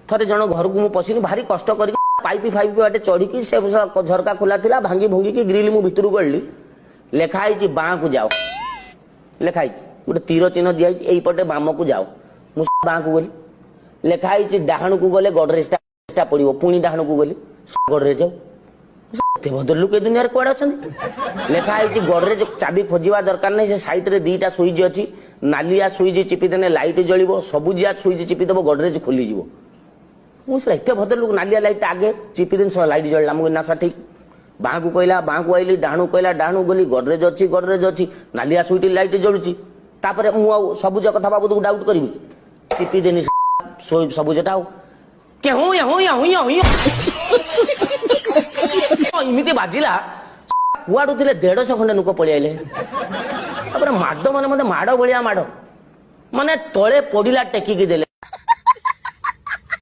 ଥରେ ଜଣ ଘରକୁ ମୁଁ ପଶିନି, ଭାରି କଷ୍ଟ କରିକି ପାଇପ୍ ଫାଇପ୍ ବାଟେ ଚଢିକି, ସେ ଝରକା ଖୋଲା ଥିଲା, ଭାଙ୍ଗି ଭୁଙ୍ଗିକି ଗ୍ରିଲ୍ ମୁଁ ଭିତରକୁ ଗଲି। ଲେଖା ହେଇଛି ବାଁକୁ ଯାଅ, ଲେଖା ହେଇଛି, ଗୋଟେ ତୀର ଚିହ୍ନ ଦିଆହେଇଛି, ଏଇପଟେ ବାମକୁ ଯାଅ। ମୁଁ ବାଁକୁ ଗଲି, ଲେଖା ହେଇଛି ଡାହାଣକୁ ଗଲେ ଗଡରେଜଟା ପଡିବ। ପୁଣି ଡାହାଣକୁ ଗଲି, ଗଡରେଜ ଆଉ ଏତେ ଭଦ୍ରଲୋକ ଏ ଦୁନିଆରେ କୁଆଡେ ଅଛନ୍ତି? ଲେଖା ହେଇଛି ଗଡରେଜ ଚାବି ଖୋଜିବା ଦରକାର ନାହିଁ, ସେ ସାଇଡରେ ଦିଟା ସୁଇଚ୍ ଅଛି, ନାଲିଆ ସୁଇଚ୍ ଚିପିଦେଲେ ଲାଇଟ୍ ଜଳିବ, ସବୁଜିଆ ସୁଇଚ୍ ଚିପିଦେବ ଗଡରେଜ ଖୋଲିଯିବ। ମୁଁ ସେଟା ଏତେ ଭଦ୍ରଲୋକ, ନାଲିଆ ଲାଇଟ୍ ଆଗେ ଚିପିଦେନି, ଲାଇଟ୍ ଜଳିଲା। ମୁଁ ନା ସାର୍ ଠିକ। ବାଁକୁ କହିଲା, ବାଁକୁ ଆଇଲି, ଡାହାଣକୁ କହିଲା, ଡାହାଣକୁ ଗଲି, ଗଡରେଜ ଅଛି, ଗଡରେଜ ଅଛି, ନାଲିଆ ସୁଇଚ୍ ଲାଇଟ୍ ଜଳୁଛି। ତାପରେ ମୁଁ ଆଉ ସବୁଜ କଥା ବାବଦକୁ ଡାଉଟ୍ କରିବି? ଚିପିଦେନି ସବୁଜଟା, ଆଉ କେହୁଁ ୟାହୁଁ ୟାହୁଁ ୟାହୁଁ ଏମିତି ବାଜିଲା, କୁଆଡୁ ଥିଲେ 150 ଖଣ୍ଡେ ଲୋକ ପଳେଇଆଇଲେ। ତାପରେ ମାଡ଼, ମାନେ ମତେ ମାଡ଼ ଭଳିଆ ମାଡ଼, ମାନେ ତଳେ ପଡିଲା ଟେକିକି ଦେଲେ।